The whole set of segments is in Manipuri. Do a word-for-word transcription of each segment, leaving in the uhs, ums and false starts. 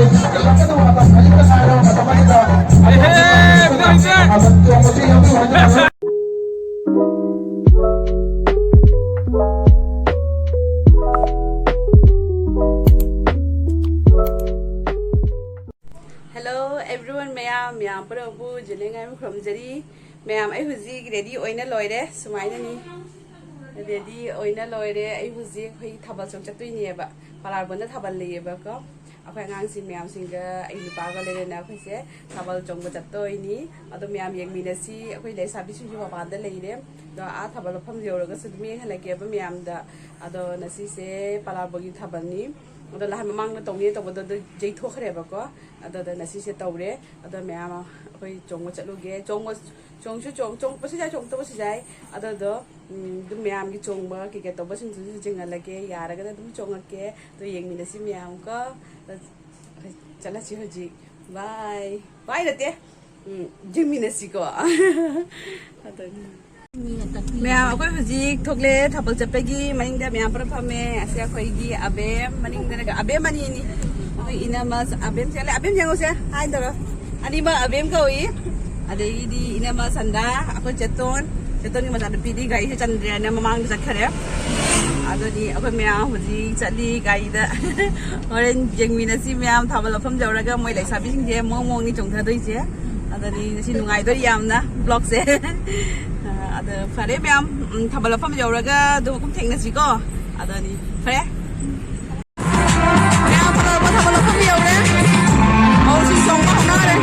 Hello everyone, ꯃꯌꯥꯝ ꯃꯌꯥꯝ ꯄꯨꯝꯅꯃꯛꯄꯨ ꯖꯦꯅꯦꯉꯥꯏꯕꯨ ꯈꯨꯔꯨꯝꯖꯔꯤ꯫ ꯃꯌꯥꯝ, ꯑꯩ ꯍꯧꯖꯤꯛ ꯔꯦꯗꯤ ꯑꯣꯏꯅ ꯂꯣꯏꯔꯦ꯫ ꯁꯨꯃꯥꯏꯅꯅꯤ, ꯔꯦꯗꯤ ꯑꯣꯏꯅ ꯂꯣꯏꯔꯦ꯫ ꯑꯩ ꯍꯧꯖꯤꯛ ꯑꯩꯈꯣꯏ ꯊꯥꯕꯜ ꯆꯣꯡ ꯆꯠꯇꯣꯏꯅꯦꯕ, ꯄꯂꯥꯔꯕꯣꯟꯗ ꯊꯥꯕꯜ ꯂꯩꯌꯦꯕꯀꯣ꯫ ꯑꯩꯈꯣꯏ ꯑꯉꯥꯡꯁꯤꯡ ꯃꯌꯥꯝꯁꯤꯡꯒ ꯑꯩ ꯅꯨꯄꯥꯒ ꯂꯩꯔꯦꯅ ꯑꯩꯈꯣꯏꯁꯦ ꯊꯥꯕꯜ ꯆꯣꯡꯕ ꯆꯠꯇꯣꯏꯅꯤ꯫ ꯑꯗꯣ ꯃꯌꯥꯝ ꯌꯦꯡꯃꯤꯟꯅꯁꯤ꯫ ꯑꯩꯈꯣꯏ ꯂꯩꯁꯥꯕꯤꯁꯤꯡꯁꯨ ꯃꯄꯥꯟꯗ ꯂꯩꯔꯦ꯫ ꯑꯗꯣ ꯑꯥ ꯊꯥꯕꯜ ꯃꯐꯝ ꯌꯧꯔꯒꯁꯨ ꯑꯗꯨꯝ ꯌꯦꯡꯍꯜꯂꯛꯀꯦꯕ ꯃꯌꯥꯝꯗ꯫ ꯑꯗꯣ ꯉꯁꯤꯁꯦ ꯄꯂꯥꯔꯕꯣꯟꯒꯤ ꯊꯥꯕꯜꯅꯤ꯫ ꯑꯗꯣ ꯅꯍꯥꯟ ꯃꯃꯥꯡꯗ ꯇꯧꯅꯤ ꯇꯧꯕꯗꯣ ꯑꯗꯨ ꯌꯩꯊꯣꯛꯈ꯭ꯔꯦꯕꯀꯣ꯫ ꯑꯗꯣ, ꯑꯗꯣ ꯉꯁꯤꯁꯦ ꯇꯧꯔꯦ꯫ ꯑꯗꯣ ꯃꯌꯥꯝ ꯑꯩꯈꯣꯏ ꯆꯣꯡꯕ ꯆꯠꯂꯨꯒꯦ꯫ ꯆꯣꯡꯕ, ꯆꯣꯡꯁꯨ ꯆꯣꯡ-, ꯆꯣꯡꯉꯛꯄꯁꯨ ꯌꯥꯏ, ꯆꯣꯡꯉꯛꯇꯕꯁꯨ ꯌꯥꯏ꯫ ꯑꯗꯣ, ꯑꯗꯣ, ꯎꯝ, ꯑꯗꯨꯝ ꯃꯌꯥꯝꯒꯤ ꯆꯣꯡꯕ ꯀꯩꯀꯩ ꯇꯧꯕꯁꯤꯡꯗꯨꯁꯨ ꯆꯤꯡꯍꯜꯂꯒꯦ꯫ ꯌꯥꯔꯒꯅ ꯑꯗꯨꯝ ꯆꯣꯡꯉꯛꯀꯦ꯫ ꯑꯗꯣ ꯌꯦꯡꯃꯤꯟꯅꯁꯤ ꯃꯌꯥꯝ ꯀꯣ꯫ ꯑꯗꯣ, ꯆꯠꯂꯁꯤ ꯍꯧꯖꯤꯛ꯫ ꯕꯥꯏ꯫ ꯕꯥꯏ ꯅꯠꯇꯦ꯫ ꯎꯝ, ꯌꯦꯡꯃꯤꯟꯅꯁꯤꯀꯣ꯫ ꯑꯗꯨꯅꯤ꯫ ꯃꯌꯥꯝ, ꯑꯩꯈꯣꯏ ꯍꯧꯖꯤꯛ ꯊꯣꯛꯂꯛꯑꯦ ꯊꯥꯕꯜ ꯆꯠꯄꯒꯤ꯫ ꯃꯅꯤꯡꯗ ꯃꯌꯥꯝ ꯄꯨꯂꯞ ꯐꯝꯃꯦ꯫ ꯑꯁꯤ ꯑꯩꯈꯣꯏꯒꯤ ꯑꯕꯦꯝ, ꯃꯅꯤꯡꯗꯅꯒ ꯑꯕꯦꯝ ꯑꯅꯤꯅꯤ꯫ ꯑꯩꯈꯣꯏ ꯏꯅꯝꯃ ꯑꯕꯦꯝ ꯆꯦꯜꯂꯦ꯫ ꯑꯕꯦꯝ ꯌꯦꯡꯉꯨꯁꯦ, ꯍꯥꯏ ꯇꯧꯔꯣ꯫ ꯑꯅꯤꯃꯛ ꯑꯕꯦꯝ ꯀꯧꯏ꯫ ꯑꯗꯒꯤꯗꯤ ꯏꯅꯝꯃ ꯁꯟꯗꯥ, ꯑꯩꯈꯣꯏ ꯆꯦꯇꯣꯟ, ꯆꯦꯇꯣꯟꯒꯤ ꯃꯆꯥꯅꯨꯄꯤꯗꯤ ꯒꯥꯔꯤꯁꯦ ꯆꯟꯗ꯭ꯔꯦꯅ ꯃꯃꯥꯡꯗ ꯆꯠꯈ꯭ꯔꯦ꯫ ꯑꯗꯨꯗꯤ ꯑꯩꯈꯣꯏ ꯃꯌꯥꯝ ꯍꯧꯖꯤꯛ ꯆꯠꯂꯤ ꯒꯥꯔꯤꯗ꯫ ꯍꯣꯔꯦꯟ ꯌꯦꯡꯃꯤꯟꯅꯁꯤ ꯃꯌꯥꯝ, ꯊꯥꯕꯜ ꯃꯐꯝ ꯌꯧꯔꯒ ꯃꯣꯏ ꯂꯩꯁꯥꯕꯤꯁꯤꯡꯁꯦ ꯃꯑꯣꯡ ꯃꯑꯣꯡꯅꯤ ꯆꯣꯡꯊꯗꯣꯏꯁꯦ꯫ ꯑꯗꯨꯗꯤ ꯉꯁꯤ ꯅꯨꯡꯉꯥꯏꯗꯣꯏ ꯌꯥꯝꯅ vlogꯁꯦ꯫ ꯑꯗꯣ ꯐꯔꯦ ꯃꯌꯥꯝ, ꯎꯝ, ꯊꯥꯕꯜ ꯃꯐꯝ ꯌꯧꯔꯒ ꯑꯗꯨꯝ ꯑꯃꯨꯛ ꯊꯦꯡꯅꯁꯤꯀꯣ꯫ ꯑꯗꯨꯗꯤ ꯐꯔꯦ꯫ ꯃꯌꯥꯝ ꯄꯨꯂꯞ ꯊꯥꯕꯜ ꯃꯐꯝ ꯌꯧꯔꯦ꯫ ꯍꯧꯖꯤꯛ ꯆꯣꯡꯕ ꯍꯧꯅꯔꯦ꯫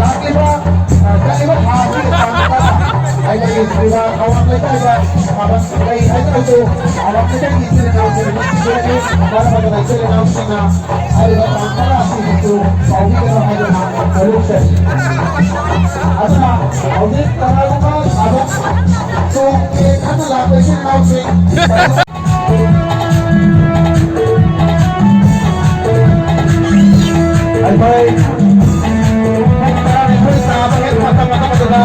ꯂꯥꯛꯂꯤꯕ, ꯑ, ꯆꯠꯂꯤꯕ ꯊꯥ ꯑꯁꯤꯒꯤ ꯇꯥꯡ ꯇꯔꯥ, ꯑꯩꯈꯣꯏꯒꯤ ꯁꯤꯗ ꯑꯋꯥꯡ ꯂꯩꯀꯥꯏꯗ ꯊꯥꯕꯜ ꯂꯩ ꯍꯥꯏꯗꯨꯅꯁꯨ ꯑꯋꯥꯡ ꯂꯩꯀꯥꯏꯒꯤ ꯏꯆꯤꯜ ꯏꯅꯥꯎꯁꯤꯡ ꯅꯨꯡꯁꯤꯖꯔꯤ, ꯃꯔꯝ ꯑꯗꯨꯅ ꯏꯆꯤꯜ ꯏꯅꯥꯎꯁꯤꯡꯅ ꯍꯥꯏꯔꯤꯕ ꯇꯥꯡ ꯇꯔꯥ ꯑꯁꯤꯒꯤꯁꯨ ꯀꯥꯎꯕꯤꯒꯅꯨ ꯍꯥꯏꯗꯨꯅ ꯐꯣꯡꯗꯣꯛꯆꯔꯤ꯫ ꯑꯗꯨꯅ ꯍꯧꯖꯤꯛ ꯀꯅꯥꯒꯨꯝꯕ ꯊꯥꯕꯜ ꯆꯣꯡꯒꯦ ꯈꯟꯅ ꯂꯥꯛꯄ ꯏꯆꯤꯜ ꯏꯅꯥꯎꯁꯤꯡ ꯑꯩꯈꯣꯏ ꯄꯨꯡ ꯇꯔꯥꯅꯤꯊꯣꯏ ꯇꯥꯕ ꯍꯦꯛ ꯃꯇꯝ ꯑꯗꯨꯗ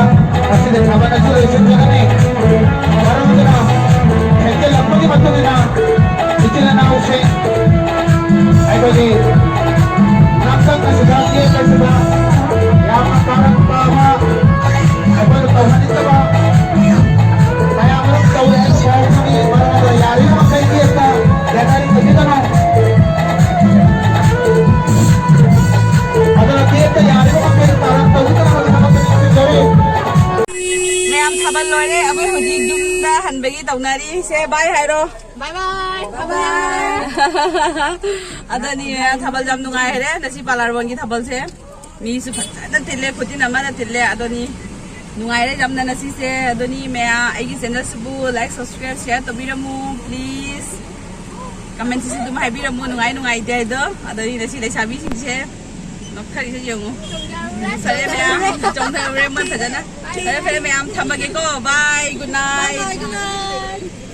ꯉꯁꯤꯗꯤ ꯊꯥꯕꯜ ꯑꯁꯤ ꯂꯣꯏꯁꯤꯟꯖꯒꯅꯤ꯫ ꯃꯔꯝ ꯑꯗꯨꯅ ꯍꯦꯟꯖꯜꯂꯛꯄꯒꯤ ꯃꯇꯨꯡ ꯏꯟꯅ ꯏꯆꯤꯜ ꯏꯅꯥꯎꯁꯤꯡ ꯑꯩꯈꯣꯏꯒꯤ ꯉꯥꯛꯇꯪ ꯑꯁꯤꯗ ꯒꯦꯠ ꯑꯁꯤꯗ ꯌꯥꯝꯅ ꯀꯥꯔꯟ ꯇꯥꯕ ꯑꯩꯈꯣꯏꯅ ꯇꯧꯍꯟꯅꯤꯡꯗꯕ ꯃꯌꯥꯝ ꯑꯃ ꯇꯧꯔꯦ ꯍꯥꯏꯅ ꯄꯥꯎ ꯈꯪꯉꯤ꯫ ꯃꯔꯝ ꯑꯗꯨꯅ ꯌꯥꯔꯤꯕ ꯃꯈꯩ ꯒꯦꯠꯇ ꯒꯦꯗꯔꯤꯡ ꯇꯧꯕꯤꯒꯅꯨ꯫ ꯑꯗꯨꯅ ꯒꯦꯠꯇ ꯌꯥꯔꯤꯕ ꯃꯈꯩ ꯀꯥꯔꯟ ꯇꯧꯕꯤꯒꯅꯨ ꯍꯥꯏꯕ ꯊꯕꯛꯇ ꯅꯤꯡꯁꯤꯡꯖꯔꯤ꯫ ꯃꯌꯥꯝ ꯊꯥꯕꯜ ꯂꯣꯏꯔꯦ꯫ ꯑꯩꯈꯣꯏ ꯍꯧꯖꯤꯛ ꯌꯨꯝꯗ ꯍꯟꯕꯒꯤ ꯇꯧꯅꯔꯤ꯫ ꯁꯦ, ꯕꯥꯏ ꯍꯥꯏꯔꯣ꯫ ꯕꯥꯏ ꯕꯥꯏ꯫ ꯕꯥꯏ ꯕꯥꯏ꯫ ꯑꯗꯨꯅꯤ, ꯊꯥꯕꯜ ꯌꯥꯝ ꯅꯨꯡꯉꯥꯏꯔꯦ ꯉꯁꯤ ꯄꯥꯂꯥꯔꯕꯣꯟꯒꯤ ꯊꯥꯕꯜꯁꯦ꯫ ꯃꯤꯁꯨ ꯐꯖꯅ ꯇꯤꯜꯂꯦ, ꯈꯨꯇꯤꯟ ꯑꯃꯅ ꯇꯤꯜꯂꯦ꯫ ꯑꯗꯨꯅꯤ, ꯅꯨꯡꯉꯥꯏꯔꯦ ꯌꯥꯝꯅ ꯉꯁꯤꯁꯦ꯫ ꯑꯗꯨꯅꯤ, ꯃꯌꯥꯝ ꯑꯩꯒꯤ ꯆꯦꯅꯦꯜꯁꯤꯕꯨ like, subscribe, share ꯇꯧꯕꯤꯔꯝꯃꯨ, please꯫ ꯀꯃꯦꯟꯁꯤꯁꯨ ꯑꯗꯨꯝ ꯍꯥꯏꯕꯤꯔꯝꯃꯨ, ꯅꯨꯡꯉꯥꯏ ꯅꯨꯡꯉꯥꯏꯇꯦ ꯍꯥꯏꯗꯣ꯫ ꯑꯗꯨꯅꯤ, ꯉꯁꯤ ꯂꯩꯁꯥꯕꯤꯁꯤꯡꯁꯦ ꯅꯣꯛꯊꯔꯤꯁꯦ ꯌꯦꯡꯉꯨ꯫ ꯐꯔꯦ ꯃꯌꯥꯝ, ꯆꯣꯡꯊꯔꯨꯔꯦ ꯃꯣꯏ ꯐꯖꯅ꯫ ꯐꯔꯦ, ꯐꯔꯦ ꯃꯌꯥꯝ, ꯊꯝꯃꯒꯦꯀꯣ꯫ Bye, good night꯫ Bye, good night꯫